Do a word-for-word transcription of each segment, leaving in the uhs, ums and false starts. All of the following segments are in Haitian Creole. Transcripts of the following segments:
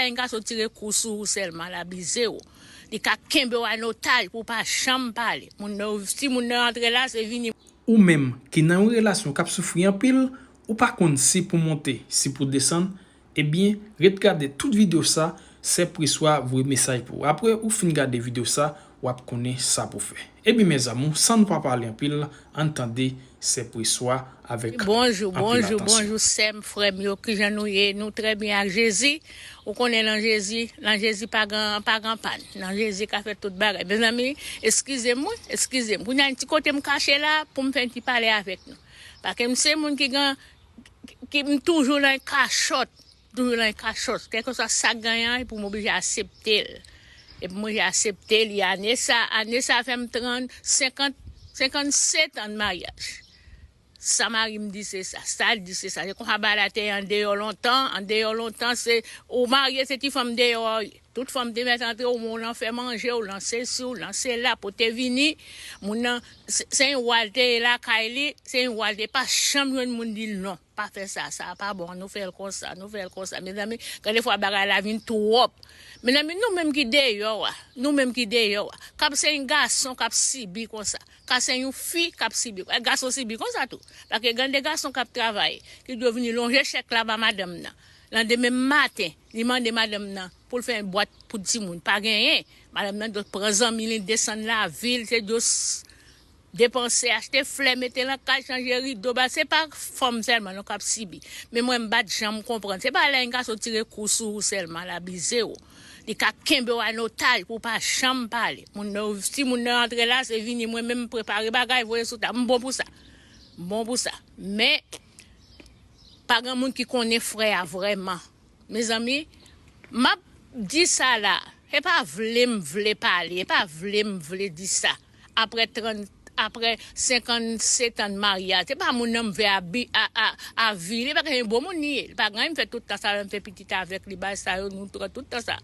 Yon gason tire kou sou ou sèlman, l abize w. Li ka kenbe w an otaj pou w pa janm pale. Moun nan, si moun nan antre la, se vini. Ou menm ki nan yon relasyon k ap soufri anpil, ou pa konn si pou w monte, si pou w desann, ebyen, ret gade tout videyo sa, Sè Priswa voye mesaj pou ou. Apre ou fin gade videyo sa, w ap konnen sa pou w fè. Ebyen, mes amours, san nou pa pale anpil, ann tande Sè Priswa avèk Bonjou, anpil bonjou, atansyon. Bonjou, sè m, frè m yo, kijan nou ye? Nou trè byen ak Jezi. Ou konnen nan Jezi, nan Jezi pa gen, pa gen pàn. Nan Jezi ka fè tout bagay. Mezanmi, eskize m, wi, eskize m. Kounye a, yon ti kote m kache la, pou m fè yon ti pale avèk nou. Paske m se moun ki gen, ki m toujou nan kachòt. Toujou nan kachòt. Kèlkeswa sa k genyen an, e pou m oblije aksepte l. E pou m oblije aksepte li. Ane sa, ane sa fè m trant, senkant, senkannset an de maryaj. Sa mari m di se sa, sa l di se sa. Se konsa bagay la te ye andeyò lontan, andeyò lontan se, ou marye se ti fanm deyò a w ye. Tout fanm te mèt antre, ou lan fè manje, ou lan sesi, ou lan sela, pou te vini. Moun nan, se se yon wa l te ye lakay li, se yon wa l te pa janm jwenn moun di l non. Pa fè sa, sa pa bon, nou fè l konsa, nou fè l konsa. Mezanmi, gen de fwa bagay la vin twòp. Mezanmi, nou menm ki deyò a, nou menm ki deyò a, k ap se yon gason k ap sibi konsa, ka se yon fi k ap sibi, gason sibi konsa tou. Paske gen de gason k ap travay, ki dwe vini lonje chèk la ba madanm nan. Landemen maten, li mande madanm nan pou l fè yon bwat pou timoun. Pa genyen. Madanm nan dwe pran zanmi li, desann lavil, se dwe s- depanse, achte flè, mete nan kay, chanje rido, ba, se pa fanm sèlman non k ap sibi. Men mwen, m pa t janm konprann. Se pa lè yon gason tire kou sou ou sèlman, l abize w. Li ka kenbe w an otaj pou w pa janm pale. Moun nan, si moun nan antre la, se vini mwen menm prepare bagay, voye sou tab. M bon pou sa. M bon pou sa. Men, pa gen moun ki konnen frè a vrèman. Mezanmi, m ap di sa la. E pa vle m vle pale, e pa vle m vle di sa. Apre trant, apre senkannset an de maryaj, se pa moun nan m vle abi, a, a, avili, paske se yon bon moun li ye. Li pa gen anyen, m fè tout tan sa, m fè pitit avèk li, bagay sa yo, nou pran tout tan sa.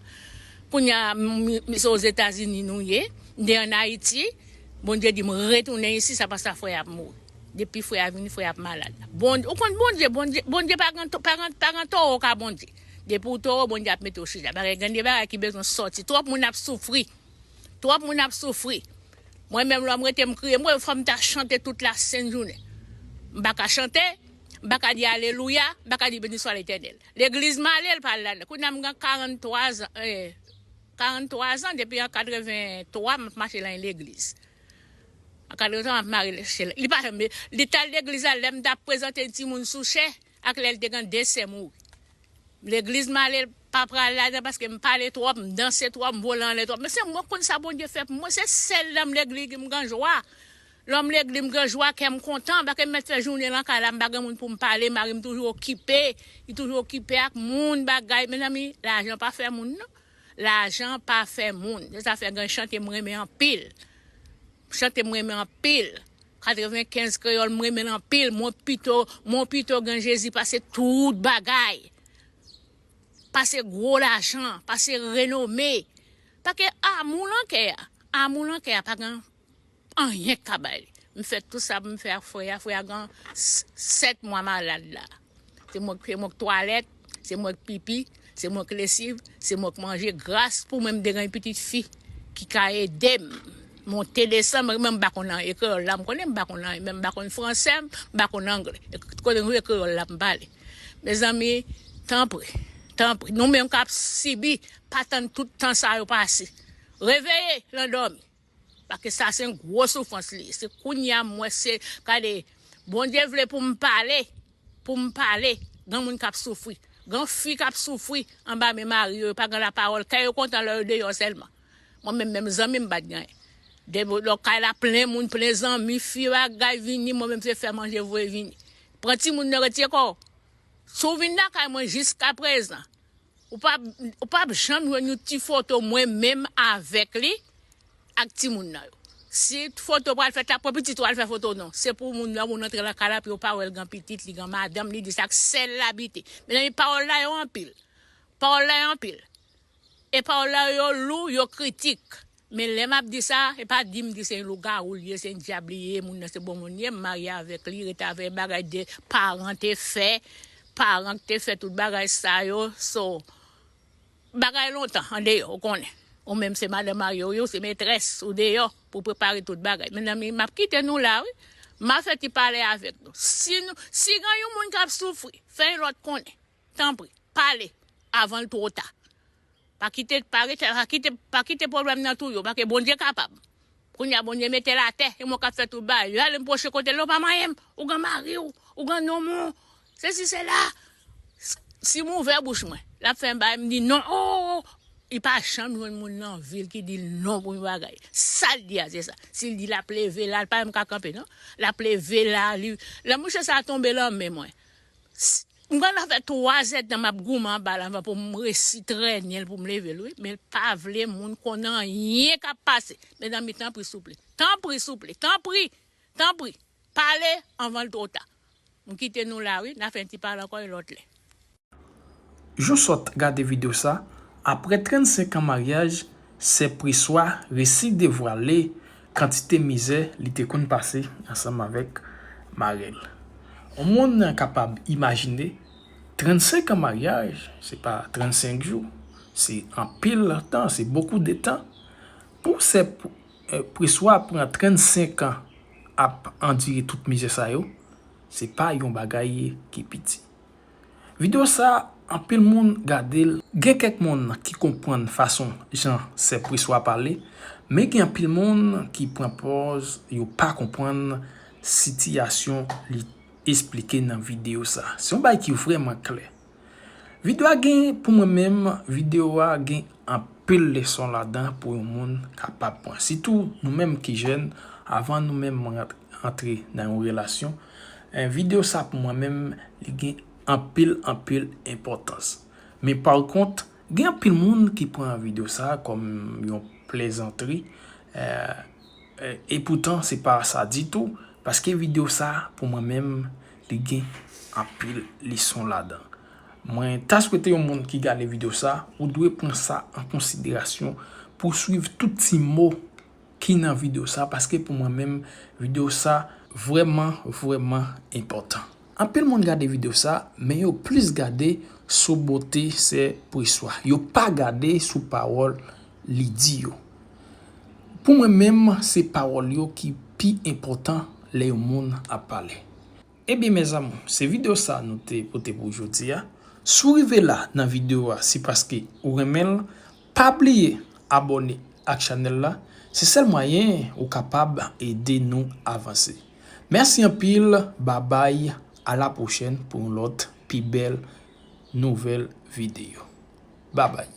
Kounye a, m, m, se Ozetazini nou ye, m te ann Ayiti, Bondye di m retounen isi, sa pa sa frè a ap mouri. Depi frè a vini, frè a ap malad. Bon, ou konn Bondye, Bondye, Bondye pa gen, pa gen, pa gen towo ka Bondye. Depi w towo, Bondye ap mete w chita. Bagay, gen de bagay ki bezwen sòti. Twòp moun ap soufri. Twòp moun ap soufri. Mwen menm, lè m rete m kriye, mwen fò m ta chante tout la sent jounen. M pa ka chante, m pa ka di alelouya, m pa ka di beni swa Letènèl. Legliz m ale, l pa al ladan. Kounye a m gen karant twa zan, eh, karant twa zan, depi an katreven twa, m ap mache nan yon legliz. An katreven twa, m ap mache nan, li pa janm, li t al legliz la, lè m t ap prezante timoun sou chè, ak lè l te gen de sè mouri. Legliz m ale, l pa pral ladan paske m pale twòp, m danse twòp, m vole anlè twòp. Men se mwen k konn sa Bondye fè pou mwen, se sèl lè m legliz m gen jwa. Lè m legliz m gen jwa, kè m kontan, paske m mèt fè jounen nan kay la, m pa gen moun pou m pale, mari m toujou okipe, li toujou okipe ak moun, bagay. Mezanmi, lajan pa fè moun non. Lajan pa fè moun. Se sa fè gen chante m renmen anpil. Chante m renmen anpil. Katrevenkenz kreyòl m renmen l anpil. Mwen pito, mwen pito gen Jezi pase tout bagay. Pase gwo lajan, pase renome. Paske amou nan kè a, amou nan kè a pa gen anyen k ka bay li. M fè tout sa pou m fè ak frè a. Frè a gen s- sèt mwa malad la. Se mwen, se mwen k twalèt, se mwen k pipi, se mwen k lesiv, se mwen k manje. Gras pou mwen, m te gen yon pitit fi ki ka ede m monte desann. Mwen menm, m pa konn anyen. Kreyòl la, m konnen m pa konn anyen. Menm m pa konn fransè, m pa konn anglè. Kote m jwe kreyòl la, m pale. Mezanmi, tanpri, tanpri. Nou menm k ap sibi, pa tann tout tan sa yo pase. Reveye nan dòmi. Paske sa se yon gwo soufrans li ye. Se kounye a m wè se, gade, Bondye vle pou m pale, pou m pale. Gen moun k ap soufri. Gen fi k ap soufri anba men mari yo, yo pa gen lapawòl. Kè yo kontan lè yo deyò sèlman. Mwen menm, menm zanmi m pa t genyen. Depi lè kay la plen moun, plen zanmi, fi bagay vini, mwen menm se fè manje voye vini. Pran timoun nan retire kò w. Si w vin lakay mwen jiskaprezan, ou p ap, ou p ap janm jwenn yon ti foto mwen menm avèk li ak timoun nan yo. Si foto pral fèt la, pran pitit ou al fè foto non. Se pou moun nan, moun antre lakay la, pou yo pa wè l gen pitit, li gen madanm, li di sa k sèl l abite. Mezanmi, pawòl la yo anpil. Pawòl la yo anpil. E pawòl la yo lou, yo kritik. Men lè m ap di sa, e pa di m di se yon lougawou l ye, se yon dyab li ye, moun nan se bon moun li ye, m marye avèk li, rete avèk bagay de paran te fè, paran k te fè tout bagay sa yo. So, Bagay lontan, andeyò, ou konnen. Ou menm se madan marye w ye, ou se metrès, ou deyò pou prepare tout bagay. Mezanmi, m ap kite nou la, wi. M ap fè ti pale avèk nou. Si nou, si gen yon moun k ap soufri, fè yon lòt konnen. Tanpri, pale avan l twò ta. Pa kite, pa rete, pa kite, pa kite pwoblèm nan touye w, paske Bondye kapab. Kounye a, Bondye mete l atè, e mwen k ap fè tout bagay. Yo ale m pwoche kote l, non, pa manyen m. Ou gen mari w, ou gen nonm ou, sesi, sela. Si m ouvè bouch mwen, l ap fè m bay, m di non. Oh, oh, oh. Li pa janm jwenn moun nan vi l ki di l non pou yon bagay. Sa l di a, se sa. Si l di l ap leve la, l pa menm ka kanpe, non. L ap leve la, li, lè mouche sa tonbe nan men mwen. S-, m gentan fè twa zèdtan m ap goumen anba la anvan pou m resi trennen l pou m leve l, wi. Men l pa vle moun konn anyen k ap pase. Mezanmi, tanpri, souple. Tanpri, souple. Tanpri. Tanpri. Pale anvan l twò ta. M kite nou la, wi. N a fè yon ti pale ankò yon lòt lè. Jou sot gade videyo sa, apre trannsenk an maryaj, sè Preswa resi devwale kantite mizè li te konn pase ansanm avèk mari l. Yon moun kapab imajine, trannsenk an maryaj, se pa trannsenk jou, se anpil tan, se bokou de tan. Pou sè P-, eh, Preswa pran trannsenk an ap andire tout mizè sa yo, se pa yon bagay ki piti. Videyo sa, anpil moun gade l. Gen kèk moun ki konprann fason jan sè Preswa pale, men gen anpil moun ki pran pòz yo pa konprann sitiyasyon li esplike nan videyo sa. Se yon bagay ki vrèman klè. Videyo a gen, pou mwen menm, videyo a gen anpil leson ladan pou yon moun kapab pran. Sitou nou menm ki jèn, avan nou menm rant-, antre nan yon relasyon, eh, videyo sa pou mwen menm, li gen anpil, anpil enpòtans. Men pa kont, gen anpil moun ki pran videyo sa kòm yon plezantri, eh, eh, e poutan se pa sa ditou, paske videyo sa pou mwen menm, li gen anpil leson ladan. Mwen ta swete yon moun ki gade videyo sa, ou dwe pran sa an konsiderasyon pou swiv tout ti mo ki nan videyo sa, paske pou mwen menm, videyo sa vrèman, vrèman enpòtan. Anpil moun gade videyo sa, men yo plis gade sou bote sè Preswa. Yo pa gade sou pawòl li di yo. Pou mwen menm, se pawòl yo ki pi enpòtan lè yon moun ap pale. Ebyen, mezanmi, se videyo sa nou te pote pou jodi a. Si w rive la nan videyo a, se paske ou renmen l. Pa bliye abòne ak chanèl la. Se sèl mwayen ou kapab ede nou avanse. Mèsi anpil, babay, a la pwochèn pou yon lòt pi bèl nouvèl videyo. Babay.